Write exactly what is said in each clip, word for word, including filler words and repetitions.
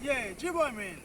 Yeah, G-Boy, man.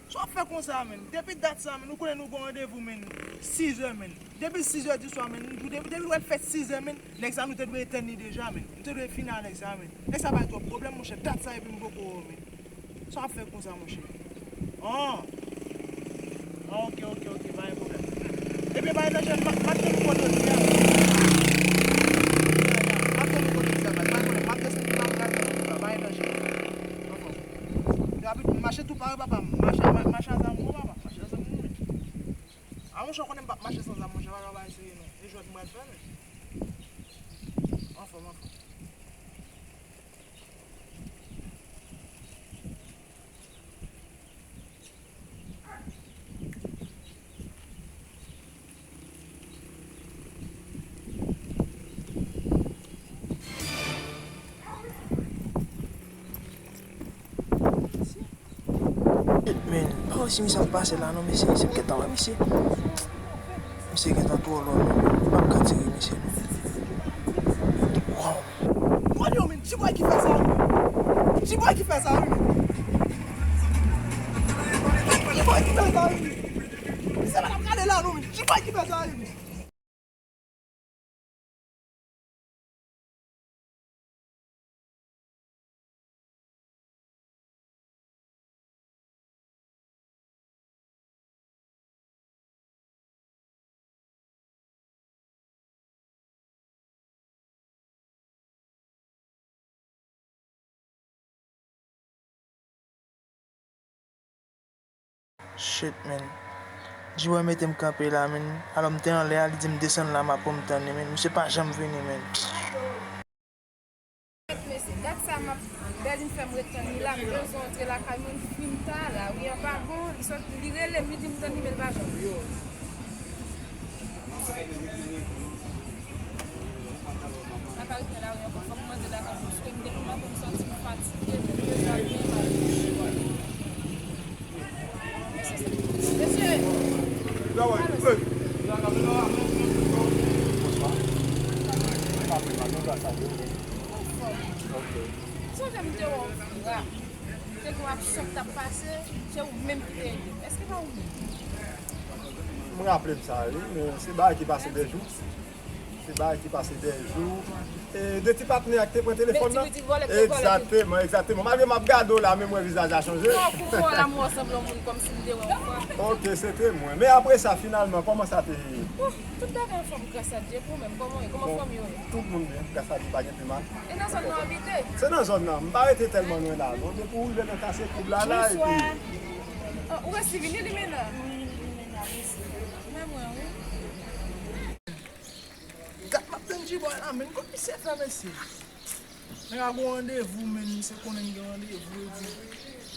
Sa w ap fè konsa, man? Depi dat sa, man, ou konnen nou gen randevou, man, sizè, man. Depi sizè di swa, man, depi, depi lè l fèt sizè, man, nèg sa nou te dwe etenn li deja, man. Nou te dwe fini a nèg sa, man. Nèg sa bay twòp pwoblèm, monchè. Dat sa epi m poko wè w, man. Sa w ap fè konsa, monchè? An! Ah, ok, ok, ok, pa gen pwoblèm. Ebyen, pa gen danje, m ap, m ap tann ou kote w di a. M ap tann ou kote w di a, pa gen pwoblèm. M ap desann pou m al gade w, pa gen danje. Anfòm. Rapid, mache tou pare, papa. Mache, ma-, mache a zam ou, papa. Mache a zam ou, men. A, monchè, w konnen m p ap mache san zam, monchè, pa gen bagay serye, non. E jwèt m pral fè, men. Anfòm, anfòm. Men, pa wè si misye ap pase la non, mesye, se gentan wè misye. Misye gentan twò lò, men. Li p ap ka tire misye, non. Wow. Gade yo, men, G-Boy ki fè sa, wi. G-Boy ki fè sa, wi, men. G-Boy ki fè sa, wi, men. Misye pa t ap prale la, non, men. G-Boy ki fè sa, wi, men. Shit, man. G-Boy mete m kanpe la, man. Alò m te anlè a, li di m desann la, m ap pou m tann li, man. Misye pa janm vini, man. Mesye, dat sa m ap, Berline fè m ret tann li la, m bezwen antre lakay mwen, fi m ta la, wi, an pa bon, li sot, li rele m, li di m tann li, men l pa janm vini. M pa ka ret nan lari ankò, fòk m antre lakay mwen, paske m depi maten m sòti, m fatige, m bezwen al byen mal. Mesye! Bonswa. Ou pa fè mal non, gras a Dye. Ok. Sonje m te wè w fou a. Te gen yon aksyon k t ap pase, se ou menm ki te ede m. Èske pa ou menm? M raple m sa, wi, men se bagay ki pase de jou. Se bagay ki pase de jou. E, de ti patnè a ki te pran telefòn nan. Egzakteman, egzakteman. Malgre m ap gade w la, men m wè vizaj la chanje. Kòman w sanble yon moun kòmsi m te wè w yon fwa? Ok, se te mwen. Men apre sa, finalman, kòman sa te ye? Tout bagay anfòm, gras a Dye. Pou ou menm, kòman w ye? Kòman fanmi w ye? Tout moun byen, gras a Dye, pa gen pi mal. E nan zòn nan w abite? Se nan zòn nan. M pa rete tèlman lwen la, non. Depi w rive nan Kase Koub la, la, epi... Bonswa. Ou resi vini Limena? Wi, Limena, resi. Men mwen, wi. Dat m ap tann G-Boy la, men kot misye fè, mesye? Nèg la gon randevou, men misye konnen m gen randevou, epi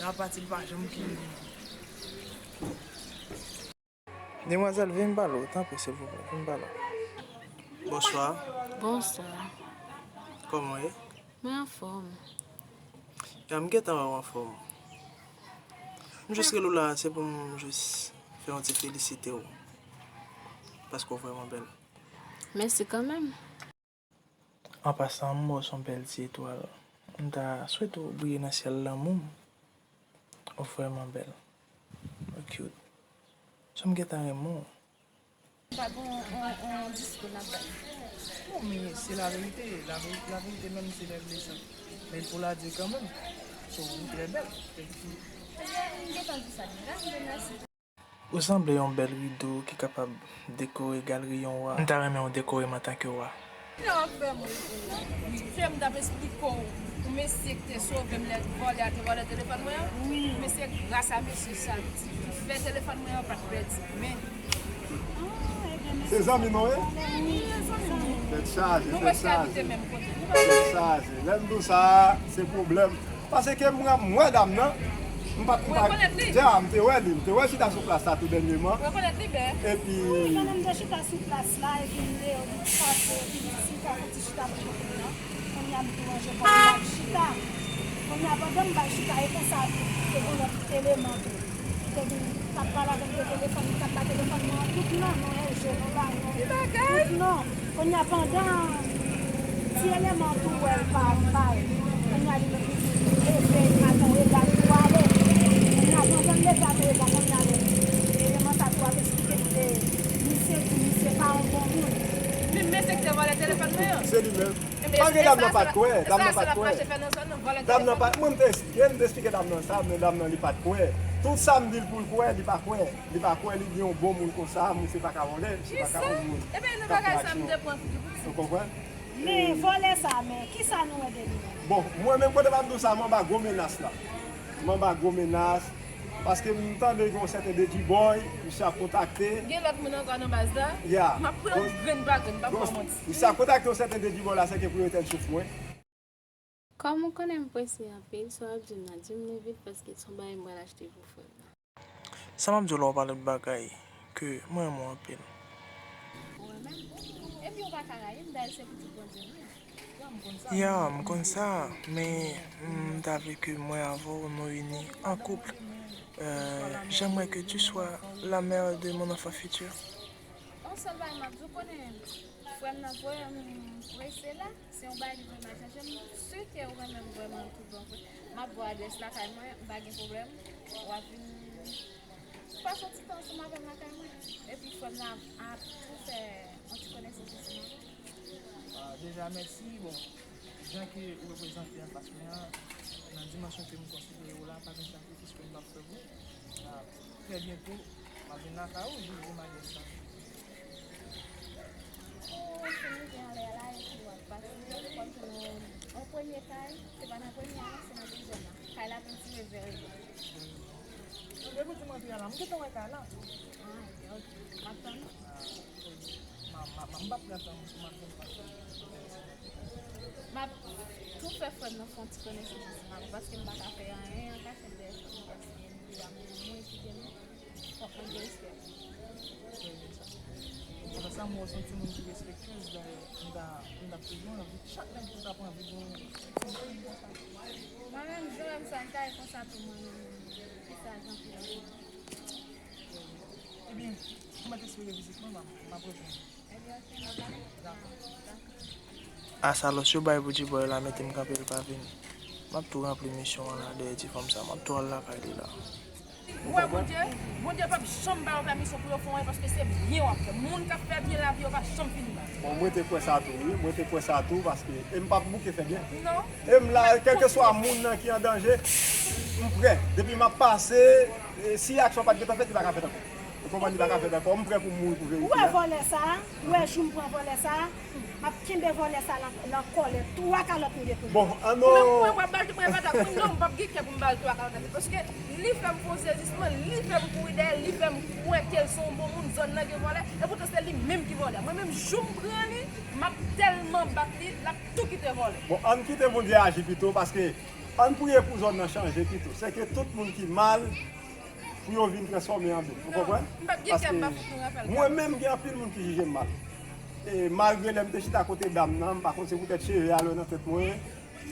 lè a pati, li pa janm kite m. Demwazèl, vin m pale w, tanpri, silvouplè, vin m pale w. Bonswa. Bonswa. Kòman w ye? Mwen anfòm. Ya, m gentan wè w anfòm. M jis rele w la, se pou m jis fè yon ti felisite w. Paske w vrèman bèl. Mèsi kanmenm. An pasan, m wè w se yon bèl ti etwal. M ta swete w briye nan syèl lanmou m. Ou vrèman bèl. Ou cute. Sa m gentan renmen w. Pa gen yon, yon, yon diskou n ap bay. Non, men se laverite. Laveri-, laverite menm se lè l blese. Men il faut la dire quand même. So, ou trè bèl. Ebyen, m gentan di sa deja, m remèsye. Ou sanble yon bèl rido ki kapab dekore galri yon wa. M ta renmen w dekore m antanke wa. Sa w ap fè mwen? Kè m t ap esplike w pou mesye ki te sove m lè vòlè a te vòlè telefòn mwen an. Wi. Men se gras a mesye sa ki fè telefòn mwen an pa t pèdi. Men. Se zanmi nou ye? Wi, se zanmi nou. Tèt chaje, tèt chaje. Nou rete abite menm kote. Tèt chaje. Lè m di w sa, se pwoblèm. Paske m wè, m wè dam nan, m pa t, m pa t, dja, m te wè li, m te wè l chita sou plas la tou dènyèman. Epi... Wi, pandan m te chita sou plas la, epi m deyò, li pase, epi m di si m ka fè yon ti chita pou mwen, kounye a m tou ranje kò m, m al chita. Kounye a, pandan m pral chita, e konsa, te gen lòt eleman tou. Li te vin, t ap pale avè m de telefòn, li t ap bay telefòn mwen an tout non, non, Èjè, non, Layon, tout non. Kounye a, pandan ti eleman an tou wè l pa, pa, kounye a, li menm li di, li leve, li maten, egal twa, Dam nan pa t kwè, dam nan pa t kwè. Dam nan pa, mwen m te eksplike, m te eksplike dam nan sa, men dam nan li pa t kwè. Tout sa m di l pou l kwè, li pa kwè. Li pa kwè, li di yon bon moun konsa, misye pa ka vòlè, misye pa ka yon moun k ap fè aksyon. Ou konprann? Men vòlè sa, men kisa nou wè de li menm? Bon, mwen menm kote m ap di w sa, m anba gwo menas la. M anba gwo menas, paske m tande gen yon sèten Dedjibòy, misye ap kontakte. Gen lòt moun ankò nan baz la? Ya. M ap pran grenn pa grenn, m p ap ba w manti. Misye ap kontakte yon sèten Dedjibòy la, se ke pou yo etèn souf mwen. Kòm ou konnen m prese anpil, sa w ap di m nan, di m li vit paske se yon bagay m pral achte pou frè m nan. Sa m ap di w la, w pale de bagay ke mwen renmen w anpil. Ou renmen m? Epi ou pa ka rayi m, dayè se pitit Bondye m ye. Ya, m konn sa, men m ta vle ke mwen avè w nou ini an koup. Euh, j'aimerais que tu sois la mère de mon enfant futur. Yon sèl bagay m ap di w, konnen frè m nan voye m prese la. Se yon bagay ki pou mwen chanje. M si ke ou renmen m vrèman tout bon vre. M ap ba w adrès lakay mwen, m pa gen pwoblèm. W ap vin pase yon ti tan ansanm avè m lakay mwen. Epi frè m nan ap, ap tou fè yon ti konesans ansanm avè w. Ah, deja, mèsi. Bon, jan ke ou reprezante anfas mwen an, nan dimansyon ke m konsidere w la, pa gen sakrifis ke m p ap fè pou ou. Ah, trè byento, m ap vin lakay ou, jis di m adrès la. Ou fin rive anlè a la epi w ap pase, kòm se yon, yon premye kay, se pa nan premye a, se nan dezyèm la. Kay la ap yon ti revè revè. Depi w di m antre a la, m gentan wè kay la. Ah, ok, ok. M ap tann ou. Ah, m ap, m ap, m p ap pran tan m, m ap vin pase. M ap tou fè frè m nan fè yon ti konesans ansanm avè w, paske m pa ka fè anyen an kachèt dèyè frè m, paske li a mwen ki gen li. Fòk mwen gen respè. Apre sa, m wè w se yon timoun ki respektyez, dayè, m ta, m t ap toujou anvi, chak nèg ki t ap anvi gen yon timoun konsa. Mwen menm, jan w wè m sa, m ta ye konsa tou, mwen menm. Ki sa, jan ki la. Ebyen, m mèt espere vizit mwen, m ap, m ap reponn. Ebyen, ok, m ap ale. Dakò. Asalòs yo bay pou Djibòy la mete m kanpe, l pa vini. M ap tou ranpli misyon an la dèyè ti fanm sa, m ap tou al lakay li la. Ou wè Bondye, Bondye p ap janm ba yo pèmisyon pou yo fè anyen, paske se byen w ap fè. Moun k ap fè byen lavi yo pa janm fini mal. Bon, mwen te kwè sa tou, wi. Mwen te kwè sa tou, paske, e m p ap bouke fè byen. Non. E m la, kèlkeswa moun nan ki an danje, m prè. Depi m ap pase, e si aksyon pa t gentan fèt, li pa ka fèt ankò. Ou konprann, li pa ka fèt ankò. M prè pou m mouri pou verite a. Ou wè vòlè sa a? Ou wè jou m pran vòlè sa a? M ap kenbe vòlè sa a nan, nan kòlèt. Twa kalòt m gen pou li. Bon, ann nou. Mwen, mwen, mwen p ap ba l, mwen pa ta, mwen, non, m p ap gen kè pou m ba l twa kalòt la, paske li fè m fè yon sezisman, li fè m kouri dèyè l, li fè m kwè ke l se yon bon moun, zòn nan gen vòlè, epoutan se li menm ki vòlè. Mwen menm, jou m pran li, m ap tèlman bat li, l ap tou kite vòlè. Bon, ann kite Bondye aji pito, paske ann priye pou zòn nan chanje pito. Se ke tout moun ki mal, pou yo vin transfòme an byen. Ou konprann? Paske mwen menm, gen anpil moun ki jije m mal. E malgre lè m te chita kote dam nan, m pa konn se poutèt cheve a lè nan tèt mwen,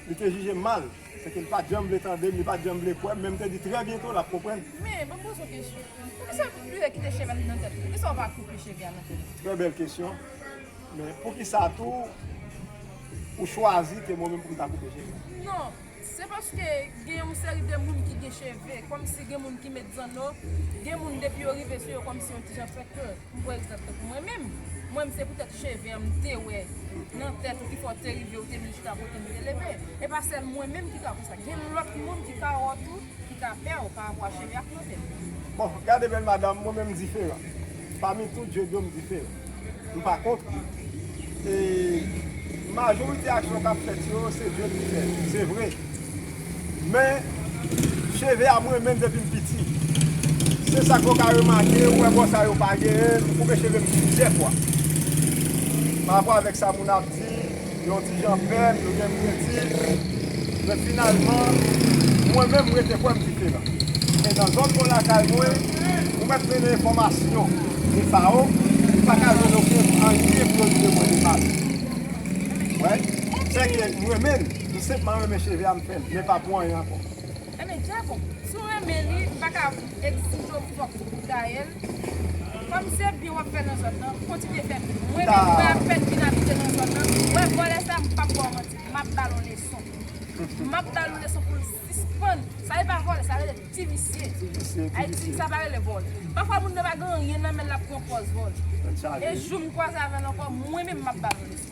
li te jije m mal. Se ke li pa t janm vle tande m, li pa t janm vle kwè m, men m te di trè byento l ap konprann. Men, ban m poze w kesyon. Poukisa w toujou kite cheve a nan tèt ou? Poukisa w pa koupe cheve a nan tèt ou? Trè bèl kesyon. Men poukisa tou ou chwazi ke mwen menm pou m ta koupe cheve? Non, se paske gen yon seri de moun ki gen cheve, kòmsi gen moun ki met zanno, gen moun depi yo rive sou yo kòmsi yon ti jan fè kè. M pran egzanp tankou mwen menm. Mwen menm se poutèt cheve an m te wè nan tèt ou ki fè w te rive, ou te vin chita kote m te leve. E pa sèl mwen menm ki ka konsa. Gen lòt moun ki ka wè w tou, ki ka pè w pa rapò a cheve ak nan tèt. Bon, gade bèl madanm, mwen menm m diferan. Pami tout djed yo, m diferan. M pa kont. E majorite aksyon k ap fèt yo, se djed ki fè. Se vre. Men, cheve a mwen menm depi m piti. Se sa k ou ka remake, ou wè bò sa yo pa genyen, m koupe cheve m plizyè fwa. Pa rapò avèk sa moun ap di, yon ti jan pè m, yo gen m redi. Men finalman, mwen menm, m rete kwè m diferan. E nan zòn mwen lakay mwen, ou mèt mennen enfòmasyon de FAO, ou pa ka jwenn okenn anyen pou yo di de mwen de mal. Wè, se ke m renmen l, m senpman renmen cheve a m fè l, men pa pou anyen ankò. Ebyen, Djako, si w renmen li, m pa ka egzije w fòk ou taye l. Kòm se byen w ap fè nan zòn nan, kontinye fè byen. Mwen menm, m wè apèn vin abite nan zòn nan, m wè vòlè sa, m p ap ba w manti, m ap ba l yon leson. M ap ba l yon leson pou l sispann. Sa e pa vòlè, sa rele ti visye. Ti visye, ti visye. Ayiti, sa pa rele vòlè. Pafwa, moun nan pa gen anyen nan men l, l ap pran pòz vòlè. E jou m kwaze avè l ankò, mwen menm, m ap ba l yon leson.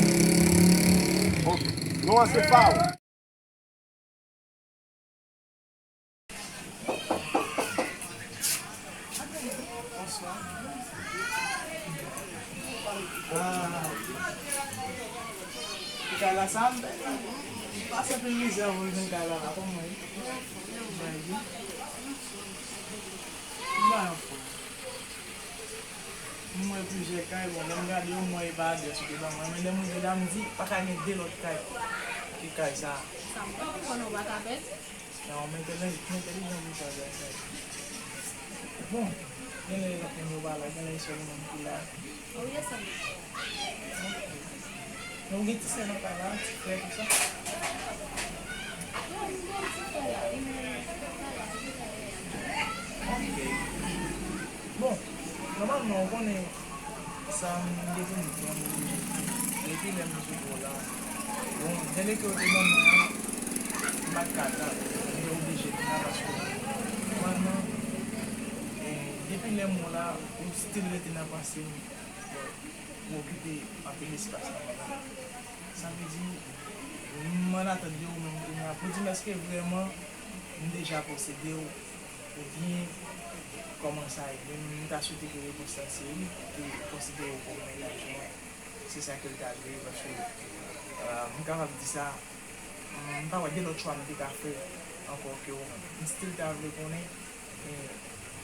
Ok. Non an se Faw. Bonswa. Ah. Kay la sa, m pase anpil mizè pou m jwenn kay la, la, kòman ye? Mwen anfòm. M wè plizyè kay, bon, lè m gade yo, m wè e pa adrès ou te ban mwen. Men lè m rive la, m di, pa ka gen de lòt kay ke kay sa a. Sa m konn, konnen w pa ka pèdi. Non, m entèlijan, m entèlijan pou sa, sa, sa. Bon, genlè lòt moun yo pa la, genlè e sèl ou menm ki la. Wi, e sèl mwen. Ok. Men w gen ti sè nan kay la, ti frè, tout sa? Wi, m gen ti frè la, wi, men li pa la, li pa la. Ok. Bon, nòmalman, ou konnen sa m gen pou m di an, m oblije di. Depi lè m sot wè w la, bon, jan de ke w te ban mwen an, m pa t ka tann, m te oblije vin la paske, nòmalman, eh, depi lè m wè w la, ou still rete nan panse m. Bon, ou okipe anpil espas nan mwen la. Sa vle di, m ann atant de ou menm kounye a pou di m èske vrèman m deja posede w, oubyen kòman sa ye. Men m ta swete ke repons lan se wi, ke konsidere w kòm mennaj mwen. Se sa ke l ta dwe ye, paske, euh, m kapab di sa, m pa wè gen lòt chwa m te ka fè ankò ke w. M still ta vle konnen, eh,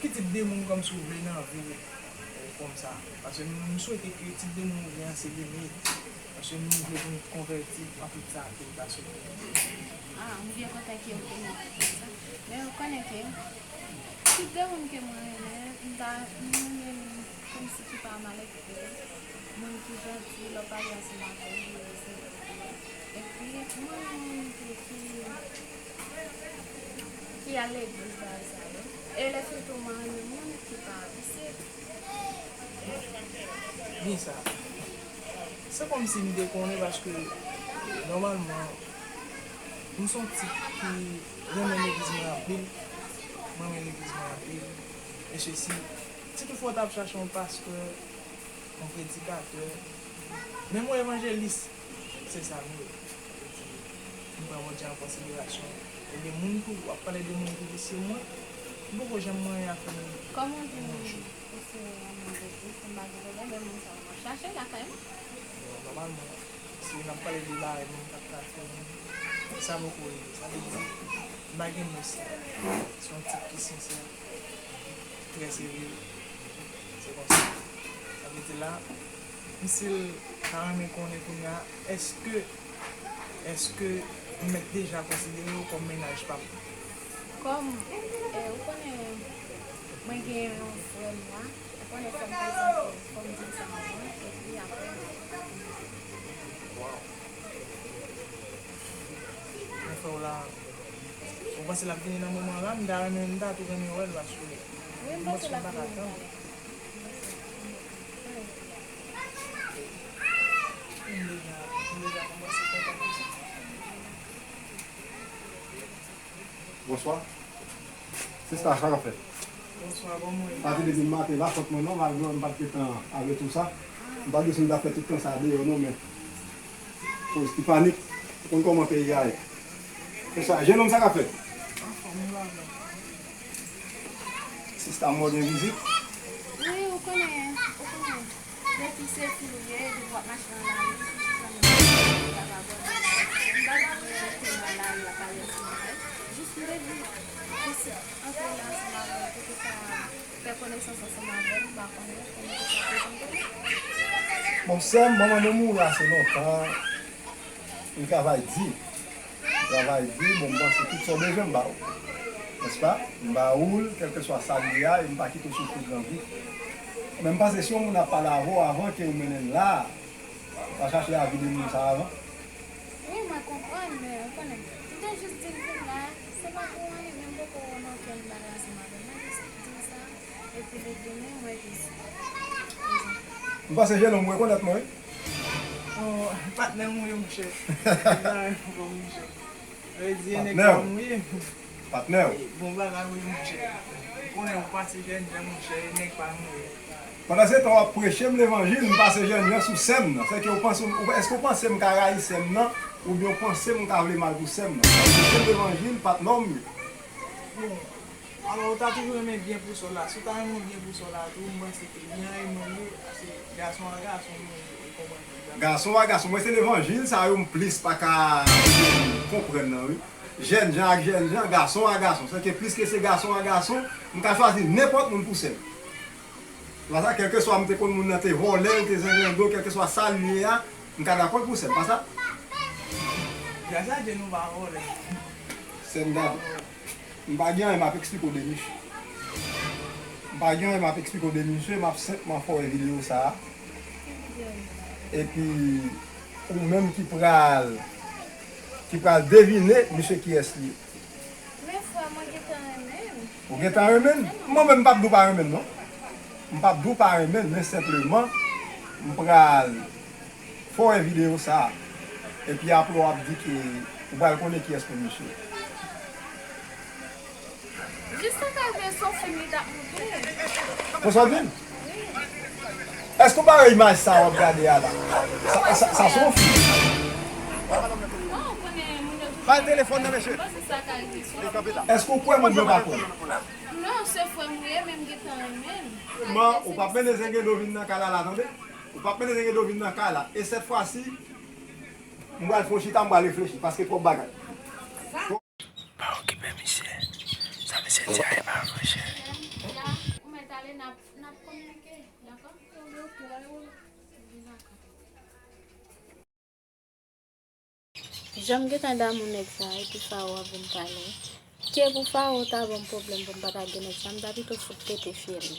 ki tip de moun kòmsi w vle nan vi w, eh, kòmsa. Paske m swete ke tip de moun ou vle an se Denis. Paske m vle pou n konvèti an tout sa ke l ta sot. Ah, m byen kontan ke w te nan sa. Men ou konnen ke tip de moun ke mwen renmen, m ta, m renmen moun kòmsi ki pa malèkte, moun ki janti, lè w pale ansanm avè l, li respekte w. Epi, mwen renmen moun ki, ki, ki al legliz, bagay sa yo. E lè sitou mwen renmen moun ki pa vise. Byen sa. Se kòmsi m te konnen paske, nòmalman, m se yon tip ki renmen legliz mwen anpil. Mwen renmen legliz mwen anpil. E sesi, si toutfwa w t ap chache yon pastè, yon predikatè, menm yon evanjelis, se sa m ye. M pran Bondye an konsiderasyon. E de moun tou, w ap pale de moun ki visye mwen, m poko janm manyen ak yon moun. Kòman w di moun visye yon moun legliz, m pa gen pwoblèm, men moun sa yo mwen chache lakay mwen. Bon, nòmalman, si n ap pale de bagay moun k ap ka fè moun, sa poko rive. Sa vle di, m pa gen mo sa. Se yon tip ki sensè, trè serye. Se konsa. Sa vle di la, m still ta renmen konnen kounye a, èske, èske m mèt deja konsidere w kòm mennaj pa m? Kòm, eh, ou konnen, mwen gen yon frè m la, ou konnen fò m prezante, fò m di l sa anvan, epi apre. Wow. Mwen fè w la, ou panse l ap vini nan moman la? M ta renmen, m ta tou renmen wè l paske wi, m panse l ap vini nan moman la. M panse m pa ka tann. M panse, m panse. Wi. Bonswa. Sista, sa k ap fèt? Bonswa, bon mwen. Pati depi maten, pa fòt mwen non, malgre m pa t gentan avèti w sa. M pa t gen si m ta fè tout tan sa deyò non, men koz ki panik, ou konn kòman peyi a ye. Se sa, jennonm, sa k ap fèt? Anfòm, ou la byen. Sista, m wè w gen vizit. Wi, ou konnen, ou konnen. Depi se fi ou ye, depi w ap mache nan lari, ou janm wè vagabon. M pa janm rete nan lari ap pale ansanm avè l. Jis m te vin isit antre ansanm avè l pou te ka fè konesans ansanm avè l, m pa konnen kòman pou sa prezante l. Bon, sè m, manman nou mouri ase lontan. M travay di. M travay di, bon, m panse tout sa w bezwen, m ba ou. Nèspa? M ba ou l, kèlkeswa sa l ye a, e m pa kite w soufri grangou. Men m panse si yon moun ap pale avè w avan ke ou mennen l la, w a chache avi de moun sa avan. Wi, mwen konprann, men ou konnen, m te jis di l vin la, se pa pou anyen, men m poko remake l bagay ansanm avè l. Mwen jis di l sa, epi li vini, mwen jis. M panse jennonm ou rekonèt mwen, wi. Oh, patnè m ou ye, monchè. Sa renmen fò, monchè. Sa vle di e nèg Patnè pa m ou ye. Patnè w. Bon bagay ou ye, monchè. M konnen ou pase jènjan, monchè, e nèg pa m ou ye. Pandan se tan w ap preche m levanjil, m pase jènjan sou sèn nan. Sèke ou panse, ou, èske ou panse m ka rayi sèn nan, oubyen ou panse m ka vle mal pou sèn nan? Preche m levanjil, patnè w m ye. Bon, alò, ou ta toujou renmen byen pou sè w la. Si w ta renmen byen pou sè w la tou, m panse ke li an renmen li, se gason a gason, ou konprann. Gason a gason, mwen se levanjil sa yo m plis pa ka konprann nan, wi. Jènjan ak jènjan, gason a gason. Sèke plis ke se gason a gason, m ka chwazi nenpòt moun pou sè m. Se pa sa, kèlkeswa m te konn moun nan te vòlè, l te zenglendo, kèlkeswa sa l ye a, m ka dakò l pou sè m, pa sa? Gras a Dye nou pa vòlè. Sè m, gade. M pa gen anyen m ap eksplike w de misye. M pa gen anyen m ap eksplike w de misye, m ap senpman fè w wè videyo sa a. Epi, ou menm ki pral, ki pral devine misye kiyès li ye. Men frè, mwen gentan renmen l. Ou gentan renmen l? Mwen menm m p ap di w pa renmen l non. M p ap di w pa renmen l, men senpleman, m pral fè w wè videyo sa a. Epi apre w ap di ke ou pral konnen kiyès pou misye. Jis sa ka vle se yon fim li t ap montre. Konsa w di m? Wi. Èske w pa wè imaj sa w ap gade a la? Sa, sa, sa se yon fim. Non, ou konnen moun yo toujou. Bay telefòn nan, mesye. Mwen panse sa ka vle se yon fim. Èske w kwè moun yo pa kwè? Non, se frè m ou ye, men m gentan renmen l. Kòman, ou p ap mennen Zengendo vin nan kay la, la, tande? Ou p ap mennen Zengendo vin nan kay la. E sèt fwa si, m pral fè yon chita, m pral reflechi, paske twòp bagay. Pa okipe misye. Sa misye di a e pa vre, cheri. Ou mèt ale, n ap, n ap kominike, dakò? Jan m gentan damou nèg sa, epi Faro ap vin pale. Ke pou Faro ta ban m pwoblèm pou m pa ta gen nèg sa, m ta pito fout pete fyèl li.